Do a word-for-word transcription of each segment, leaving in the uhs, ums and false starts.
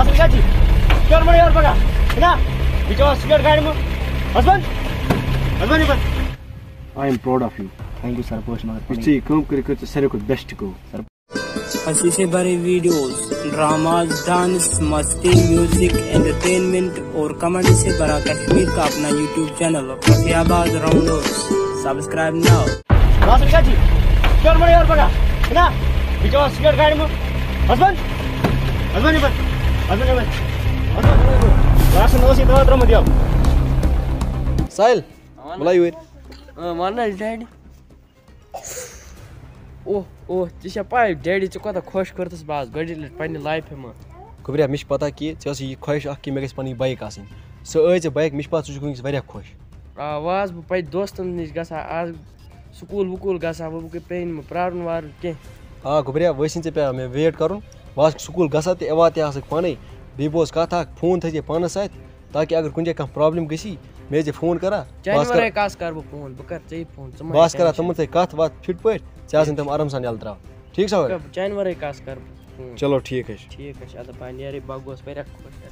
اصل کتہِ چھِ؟ کیٛاہ وَنان یورٕ پگاہ؟ چھِنا؟ بہٕ چھُس سیٖٹ گاڑِ منٛز۔ حسبند؟ حسبند یِمن۔ I am proud of you. Thank you sir، بہٕ چھُس مگر یہِ ژےٚ یہِ کٲم کٔرِتھ، کٔر ژےٚ ساروی کھۄتہٕ بیسٹ کٲم۔ ہنسی سے بھرے ویڈیوز، ڈراماز، ڈانس، مستی، میوزک، انٹرٹینمنٹ اور کامیڈی سے بھرا کشمیر کا اپنا یوٹیوب چینل فیصل آباد راؤنڈرز۔ سبسکرائب ناؤ۔ بس رکا جی، کیٛاہ وَنان یورٕ پگاہ؟ چھِنا؟ بہٕ چھُس سیٖٹ گاڑِ منٛز۔ حسبند؟ حسبند یِمن۔ حسبند یِمن۔ حسبند یِمن۔ راشن اوس یہِ دوا ترٛوومُت یَلہٕ۔ ساحل، بُلایہِ یورٕ۔ اۭں، وَن حظ ڈیڈی۔ اوہ، اوہ، ژےٚ چھےٚ پَے، ڈیڈی، ژےٚ کوٗتاہ خۄش کوٚرتھَس بہٕ آز گۄڈٕنِچ لَٹہِ پنٛنہِ لایفہِ منٛز۔ گوٚبریا، مےٚ چھِ پَتہ کہِ ژےٚ ٲسٕے یہِ خواہِش اَکھ کہِ مےٚ گژھِ پَنٕنۍ بایِک آسٕنۍ۔ سۄ ٲسۍ ژےٚ بایِک، مےٚ چھِ پَتہ ژٕ چھُکھ وٕنۍکٮ۪س واریاہ خۄش۔ آ، وۄنۍ آس بہٕ پَتہٕ دوستَن نِش گژھان، آز سکوٗل وکوٗل گژھان، وۄنۍ بہٕ گٔے پرٛٲنۍ، مہٕ پرٛارُن وارُن کینٛہہ۔ آ گوٚبریا، وۄنۍ ٲسۍ نہٕ ژےٚ پٮ۪وان مےٚ ویٹ کَرُن، بہٕ آسہٕ سکوٗل گژھان تہٕ یِوان تہِ آسَکھ پانَے۔ بیٚیہِ بوز کَتھ اَکھ، فون تھٲیزِ پانَس اَتھِ۔ تاکہِ اگر کُنہِ جایہِ کانٛہہ پرابلم گژھی، مےٚ ٲسۍ زِ فون کران، بہٕ چانہِ آسہٕ ورٲے کران، کَس کرٕ بہٕ فون؟ بہٕ کرٕ ژےٚ فون، ژٕ مہ بہٕ ہےٚ آسہٕ کران ٹینشن۔ تِمن سۭتۍ کتھ وتھ فِٹ پٲٹھۍ، ژےٚ آسن تِم آرام سان یلہٕ تراوان۔ ٹھیٖک چھا؟ بہٕ کرٕ، بہٕ چانہِ ورٲے کَس کرٕ بہٕ فون؟ چلو ٹھیٖک حظ چھُ۔ ٹھیٖک حظ چھُ، اَدٕ بہٕ نیرے، بہٕ گوس واریاہ خۄش۔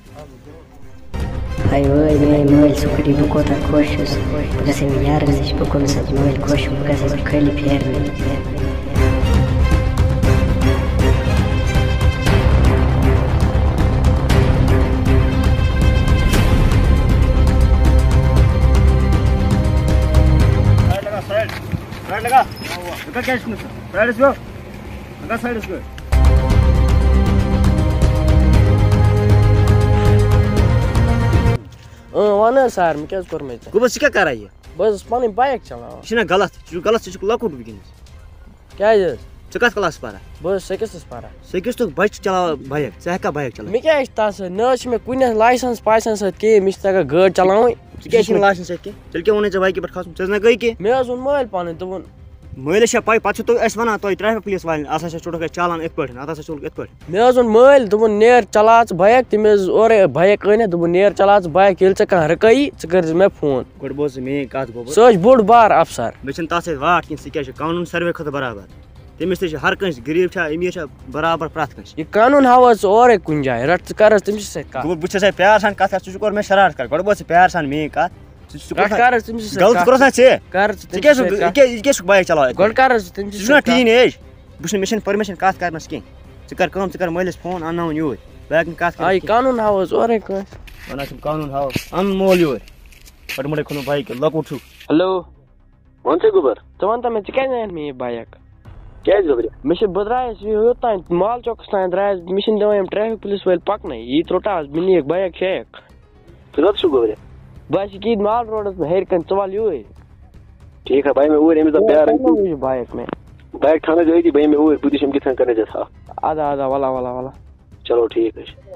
ہاے وٲے میٛٲنۍ مٲلۍ سُکوٗٹی، بہٕ کوٗتاہ خۄش چھُس۔ بہٕ گژھٕ ییٚمہِ یارَس نِش، بہٕ کوٚرمَس اَتھ مٲلۍ خۄش، بہٕ گژھٕ أمِس خٲلی پھیرنہِ۔ سایڈ لگا، سایڈ۔ سایڈ لگا۔ لگا کیٛازِ چھُنہٕ سُہ؟ سایڈَس گوٚو۔ لگا سایڈَس گوٚو۔ اۭں، وَن حظ سَر، مےٚ کیٛازِ کوٚر مےٚ ژےٚ؟ گوٚبُر، ژٕ کیٛاہ کَران یہِ؟ بہٕ حظ چھُس پَنٕنۍ بایِک چَلاوان۔ یہِ چھُنہ غلط، ژٕ چھُکھ غلط، ژٕ چھُکھ لۄکُٹ وٕنکیٚنَس۔ کیٛازِ حظ؟ ژٕ کَتھ کٕلاسَس پَران؟ بہٕ حظ چھُس سِکِستھَس پَران۔ سِکِستھُک بَچہِ چھُ چَلاوان بایِک، ژٕ ہٮ۪ککھا بایِک چَلٲوِتھ؟ مےٚ کیٛاہ چھُ تَتھ سۭتۍ؟ نہ حظ چھِ مےٚ کُنہِ لایسَنٕس پایسَنٕس سۭتۍ کِہیٖنۍ، مےٚ چھِ تَگان گٲڑۍ چَلاوٕنۍ۔ ژٕ کیٛازِ چھِنہٕ لایسَنٕس سۭتۍ کینٛہہ؟ تیٚلہِ کیٛاہ ووٚنُے ژےٚ بایِکہِ پٮ۪ٹھ کھَسُن؟ ژےٚ ٲس نہ گٔے کینٛہہ؟ مےٚ حظ ووٚن مٲلۍ پَنٕنۍ، دوٚپُن، مٲلۍ چھا پَے، پَتہٕ چھُو تُہۍ اَسہِ وَنان، تۄہہِ ٹرٛیفِک پُلیٖس والٮ۪ن، اَتھ ہسا چھُ ٹُھٹُکھ اَسہِ چالان یِتھ پٲٹھۍ، اَتھ ہسا چھُ یِتھ پٲٹھۍ۔ مےٚ حظ ووٚن مٲلۍ، دوٚپُن، "نیر چلاو ژٕ بایِک"، تٔمۍ حظ اورَے بایِک أنِتھ، دوٚپُن، "نیر چلاو ژٕ بایِک، ییٚلہِ ژےٚ کانٛہہ رُکٲیی، ژٕ کٔرۍ زِ مےٚ فون۔" گۄڈٕ بوز ژٕ میٛٲنۍ کَتھ، گوٚبُر۔ سُہ حظ چھُ بوٚڑ بار اَفسَر۔ مےٚ چھِنہٕ تَتھ سۭتۍ واٹھ کینٛہہ، ژٕ کیٛاہ چھُکھ قانوٗن ساروٕے کھۄتہٕ برابر۔ تٔمِس تہِ چھِ ہر کٲنٛسہِ، غریٖب چھا، أمیٖر چھا، برابر پرٛٮ۪تھ کٲنٛسہِ۔ یہِ قانوٗن ہاو حظ ژٕ اورَے کُنہِ جایہِ، رَٹ ژٕ کَر حظ تٔمِس سۭتۍ کَتھ۔ گوٚبُر، بہٕ چھُسَے پیار سان کَتھ کَران، ژٕ چھُکھ اورٕ مےٚ شرارت کَران، گۄڈٕ بوز ژٕ پیار سان میٛٲنۍ کَتھ۔ ژٕ چھُکھ کَتھ کَر حظ تٔمِس سۭتۍ غلط کَتھ؟ کوٚرُتھ نا ژےٚ؟ کَر حظ ژٕ ژٕ تٔمِس کیٛاہ سۭتۍ چھُکھ، کَتھ؟ یہِ کیٛاہ، یہِ کیٛاہ چھُکھ بایِک چلاوان اَتہِ؟ گۄڈٕ کَر حظ ژٕ تٔمِس ژٕ سۭتۍ چھُکھ نا کَتھ؟ ٹیٖن ایج؟ بہٕ چھُس نہٕ، مےٚ چھَنہٕ پٔرمِشن کَتھ کَرنَس کینٛہہ۔ ژٕ کَر کٲم، ژٕ کَر مٲلِس فون، اَنناوُن یوٗرۍ۔ بہٕ ہٮ۪کہٕ نہٕ کَتھ آ، کٔرِتھ یہِ کینٛہہ۔ قانوٗن ہاو حظ اورَے کٲنٛسہِ۔ وَنان چھُم قانوٗن ہاو، اَن مول یوٗرۍ۔ پَتہٕ مُڑے کھُنُن بایِک، لۄکُٹ چھُکھ۔ ہیلو۔ وَن سا گوٚبُر۔ ژٕ وَن تہٕ مےٚ، ژٕ کیٛازِ أنِتھ مےٚ یہِ بایِک؟ کیٛازِ گوٚبرِ؟ مےٚ چھِ، بہٕ درٛایَس یہِ یوٚت تام مال چوکَس تام درٛایَس، مےٚ چھِنہٕ دِوان یِم ٹرٛیفِک پُلیٖس وٲلۍ پَکنَے۔ یی ترٛوٹہٕ آز، مےٚ نِیَکھ بایِک شیک۔ ژٕ کَتھ چھُکھ گوٚبرِ؟ بہٕ حظ چھُس ییٚتہِ مال روڈَس ہیٚرِ کَنۍ، ژٕ وَل یوٗرۍ۔ ٹھیٖک ہا، بہٕ یِمَے اوٗرۍ، أمِس دَپ پیار۔ یہِ بایِک مےٚ۔ بایِک تھاونَس ییٚتی، بہٕ یِمَے اوٗرۍ، بہٕ تہِ چھُس یِم کِتھ کٔنۍ کَرنَے ژےٚ تھَپھ۔ اَدٕ، اَدٕ، وَلہ، وَلہ، وَلہ۔ چلو ٹھیٖک حظ چھُ۔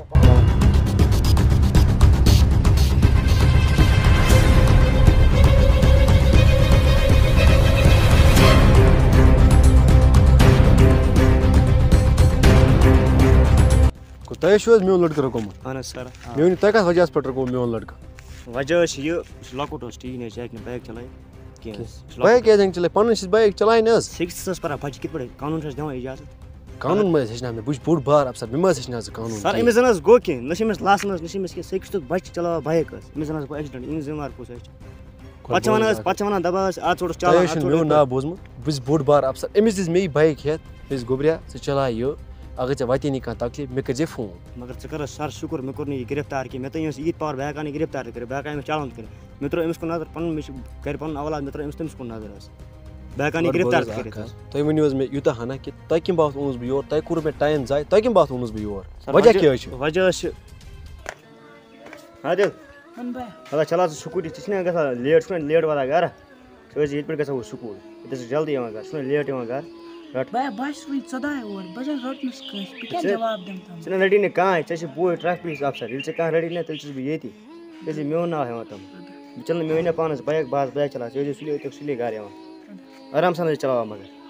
گوٚو، تۄہہِ چھُو حظ میون لٔڑکہٕ رُکومُت؟ اہن حظ سر، آ۔ مےٚ ؤنِو، تۄہہِ کَتھ وجہَس پٮ۪ٹھ رُکوو میون لٔڑکہٕ؟ وجہ حظ چھُ یہِ، یہِ چھُ لۄکُٹ حظ، ٹیٖن ایج، یہِ ہیٚکہِ نہٕ بایِک چلٲوِتھ کینٛہہ۔ یہِ چھُ لۄکُٹ۔ بایِک کیٛازِ ہیٚکہِ چلٲوِتھ؟ پَنُن چھُس بایِک چلاوٕنۍ حظ۔ سِکِستھَس پَران بَچہِ کِتھ پٲٹھۍ؟ قانوٗن چھُ اَسہِ دِوان اِجازت۔ قانوٗن مہ حظ ہیٚچھناو مےٚ، بہٕ چھُس بوٚڑ بار اَفسَر، مےٚ مہ حظ ہیٚچھناو ژٕ قانوٗن سر، کِہیٖنۍ۔ أمِس زَن حظ گوٚو کینٛہہ، نہ چھِ أمِس لاسَن حظ، نہ چھِ أمِس کینٛہہ، سِکِستھُک بَچہِ چلاوان بایِک حظ، أمِس زَن حظ گوٚو ایٚکسِڈٮ۪نٛٹ، یِہِنٛد ذِمہٕ وار کُس حظ چھُ؟ پَتہٕ چھِ وَنان حظ، پَتہٕ چھِ وَنان، دَپان حظ، اَتھ ژوٚٹُس چالان، تۄہہِ حظ اَتھ چھُنہٕ ژوٚٹُس میون ناو بوٗزمُت، بہٕ چھُس بوٚڑ بار اَفسَر، أمِس دِژ مےٚ یہِ بایِک ہٮ۪تھ، مےٚ دوٚپُس، "گوٚبریا، ژٕ چلاو یہِ، اگر ژےٚ وَتے نہٕ کانٛہہ تکلیٖف، مےٚ کٔرۍ زِ فون۔" مگر ژٕ کر حظ سر شُکُر، مےٚ کوٚر نہٕ یہِ گِرفتار کینٛہہ، مےٚ تام اوس ییٖتۍ پاوَر، بہٕ ہٮ۪کہٕ ہا نہٕ گِرفتار تہِ کٔرِتھ، بہٕ ہٮ۪کہٕ ہا أمِس چالان تہِ کٔرِتھ۔ مےٚ ترٛوو أمِس کُن نظر، پَنُن مےٚ چھُ گَرِ پَنُن اولاد، مےٚ ترٛوو أمِس تٔمِس کُن نظر حظ۔ بہٕ ہٮ۪کہٕ ہا نہٕ گۄڈٕ گِرفتار بوز حظ تہِ اَکھ کٔرِتھ حظ۔ حظ۔ تُہۍ ؤنِو حظ مےٚ یوٗتاہ ہنا کہِ تۄہہِ کَمہِ باپَتھ اوٚنُس بہٕ یور، تۄہہِ کوٚروٕ مےٚ ٹایم ضایع، تۄہہِ کَمہِ باپَتھ اوٚنُس بہٕ یور؟ سر، وجہ وجہ، کیٛاہ حظ چھُ؟ وجہ حظ چھُ، عادِل، وَن بہٕ۔ ہلا چلاو ژٕ سکوٗٹی، ژےٚ چھُنہ گژھان لیٹ، چھُنہ لیٹ واتان گَرٕ؟ ژٕ ٲسۍ ییٚتہِ پٮ۪ٹھ گژھان اوس سکوٗل، ییٚتہِ ٲسۍ جلدی یِوان گرٕ، چھُنہ لیٹ یِوان گرٕ؟ رَٹ۔ بیا، بہٕ چھُس وٕنہِ ژۄداہ وُہُر، بہٕ زَن رَٹنَس کٲنٛسہِ، بہٕ کیٛاہ ژےٚ، جواب دِمہٕ تِمَن؟ ژےٚ نہ رَٹی نہٕ کانٛہہ، ژےٚ چھِ بوے ٹرٛیفِک پُلیٖس اَفسَر، ییٚلہِ ژےٚ کانٛہہ رَٹی نہ، تیٚلہِ چھُس بہٕ ییٚتی، تیٚلہِ چھِ میون ناو ہٮ۪وان تِم۔ بہٕ چَلہٕ، مےٚ وَنیو پانَس بایِک، بہٕ آسہٕ بایِک چَلاوان، ژےٚ ٲسۍ زِ سُلے، أتھۍ سُلے گرٕ یِوان۔ آرام سان حظ چلاوان مگر۔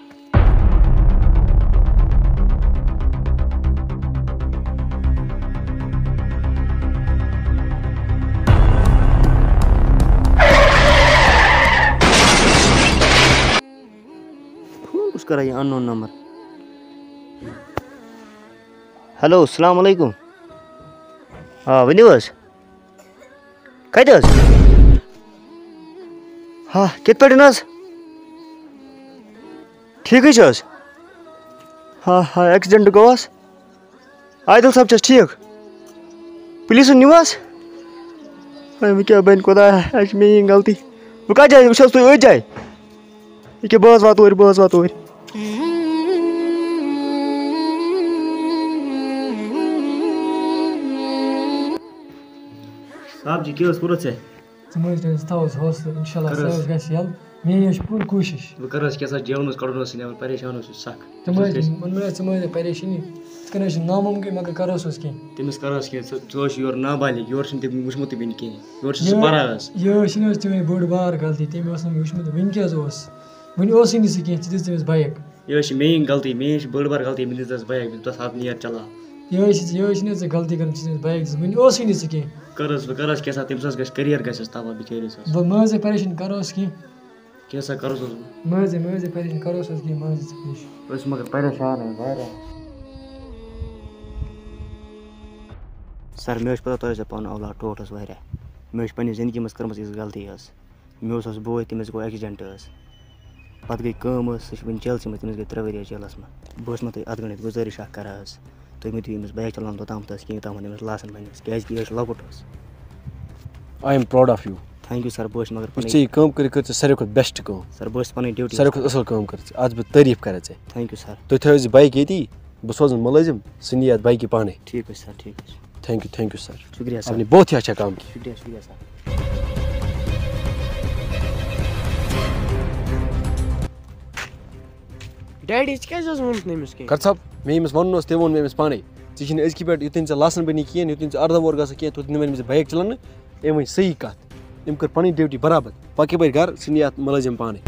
فون کُس کران یہِ unknown number؟ ہیلو، السلام علیکم۔ آ، ؤنِو حظ۔ کَتہِ حظ؟ ہا، کِتھ پٲٹھۍ حظ؟ ٹھیٖکٕے چھِ حظ؟ ہا ہا، ایکسیڈنٹ گوٚو حظ؟ عادل صٲب چھِ حظ ٹھیٖک؟ پُلیٖسَن نیوٗ حظ؟ ہے، وۄنۍ کیٛاہ بَنہِ خۄدایا، اَسہِ چھِ میٛٲنۍ غلطی۔ بہٕ کَتھ جایہِ؟ وٕچھ حظ تُہۍ أتھۍ جایہِ۔ ییٚکیٛاہ بہٕ حظ واتہٕ اوٗرۍ، بہٕ حظ واتہٕ اوٗرۍ۔ صاحب جی، کیٛاہ حظ کوٚرُتھ ژےٚ؟ ژٕ مہٕ حظ ٹینشن، ژٕ تھاو حظ حوصلہٕ، اِنشاءاللہ کر حظ۔ سُہ حظ گژھِ یَلہٕ۔ میٛٲنۍ حظ چھِ پوٗرٕ کوٗشِش۔ بہٕ کَرٕ حظ کینٛژھا جیونَس کَڑُن حظ نٮ۪بر، پریشان حظ چھُس سَکھ۔ ژٕ مہٕ حظ، وۄنۍ مہٕ حظ، ژٕ مہٕ حظ ہےٚ پریشٲنی۔ یِتھ کٔنۍ حظ چھِ نامُمکِن، مگر کَرو حظ کینٛہہ۔ تٔمِس کَرو حظ کینٛہہ، ژٕ، ژٕ حظ چھُکھ یورٕ نابالغ، یورٕ چھُنہٕ تٔمۍ وٕچھمُتٕے وٕنہِ کِہیٖنۍ، یورٕ چھُ سُہ یہِ، پَران حظ۔ یہِ حظ چھِنہٕ حظ چٲنۍ بٔڑ بار غلطی، تٔمۍ اوس نہٕ مےٚ وٕچھمُت، وٕنہِ کیٛاہ حظ اوس؟ وٕنہِ اوسُے نہٕ سُہ کینٛہہ، ژٕ دِژ تٔمِس بایِک۔ یہِ حظ چھِ میٛٲنۍ غلطی، میٛٲنۍ چھِ بٔڑ بار غلطی، مےٚ دِژ تَس بایِک، مےٚ دوٚپ تَس، "اَتھ نیر چلاو۔" یہِ حظ چھِ، یہِ حظ چھِنہٕ ژےٚ غلطی کٔرمٕژ، ژےٚ چھِ تٔمِس بایِک دِژمٕژ، وٕنہِ اوسُے نہٕ ژےٚ کینٛہہ۔ کَرُس بہٕ، کَرُس کیٛاہ سا، تٔمِس حظ گژھِ کیریَر گژھٮ۪س تباہ بِچٲرِس حظ۔ بہٕ مہٕ حظ ہے پریشان، کَرو أسۍ کینٛہہ۔ کینٛہہ سا کَرُس حظ بہٕ۔ مہٕ حظ ہے، مہٕ حظ ہے پریشان، کَرو أسۍ حظ کینٛہہ، مہٕ حظ ہے ژٕ پریشان۔ أسۍ مگر پریشان حظ واریاہ۔ سَر، مےٚ حظ چھِ پَتہ تۄہہِ حظ چھِ پَنُن اولاد ٹوٹھ حظ واریاہ۔ مےٚ حظ چھِ پنٛنہِ زِندگی منٛز کٔرمٕژ یِژھ غلطی حظ۔ مےٚ اوس، اوس بوے، تٔمِس گوٚو ایکسیڈنٹ حظ۔ پتہٕ گٔے کٲم حظ، سُہ چھُ وٕنہِ جیلسٕے منٛز، تٔمِس گٔے ترٛےٚ ؤری حظ جیلس منٛز۔ بہٕ اوسُس مےٚ تۄہہِ اتھ گۄڈٕنٮ۪تھ گُزٲرِش اکھ کران حظ، تُہۍ مہٕ دِیِو أمِس بایک چلاونہٕ توٚتامتھ حظ کِہیٖنۍ، یوٚتامتھ أمِس لاسن بنہِ حظ، کیازِ کہِ یہِ حظ چھُ لۄکُٹ حظ۔ I am proud of you۔ Thank you sir، بہٕ حظ چھُس مگر یُس پنٕنۍ، ژےٚ یہِ کٲم کٔرٕکھ، کٔر ژےٚ ساروی کھۄتہٕ بیسٹ کٲم۔ Sir، بہٕ حظ چھُس پنٕنۍ ڈیوٹی ساروی کھۄتہٕ اصل کٲم کٔر ژےٚ، اتھ بہٕ تعریف کران ژےٚ۔ Thank you sir۔ تُہۍ تھٲیِو حظ یہِ بایک ییٚتی، بہٕ سوزن مُلٲزِم، سُہ نِیہِ اَتھ بایکہِ پانَے۔ ٹھیٖک حظ چھُ سَر، ٹھیٖک حظ چھُ۔ Thank you, thank you sir۔ شُکریہ سَر۔ آپ نے بہت ہی اچھا کام کیا۔ شُکریہ، شُکریہ سَر۔ ڈیڈی، ژٕ کیٛازِ حظ ووٚنُتھ نہٕ أمِس کینٛہہ؟ کر صٲب، مےٚ ییٚمِس وَنُن اوس، تٔمۍ ووٚن مےٚ أمِس پانَے۔ ژےٚ چھِنہٕ أزکہِ پٮ۪ٹھ، یُتھ نہٕ ژےٚ لَسَن بَنی کِہیٖنۍ، یُتھ نہٕ ژٕ اَرداہ وُہَر گژھکھ کِہیٖنۍ، توٚت نہٕ وَنہِ أمِس بایِک چَلاونہٕ۔ أمۍ ؤنۍ صحیح کَتھ۔ أمۍ کٔر پنٕنۍ ڈیوٹی برابر۔ پکھ یپٲرۍ گرٕ، ژٕ نہِ اتھ مُلٲزِم پانے۔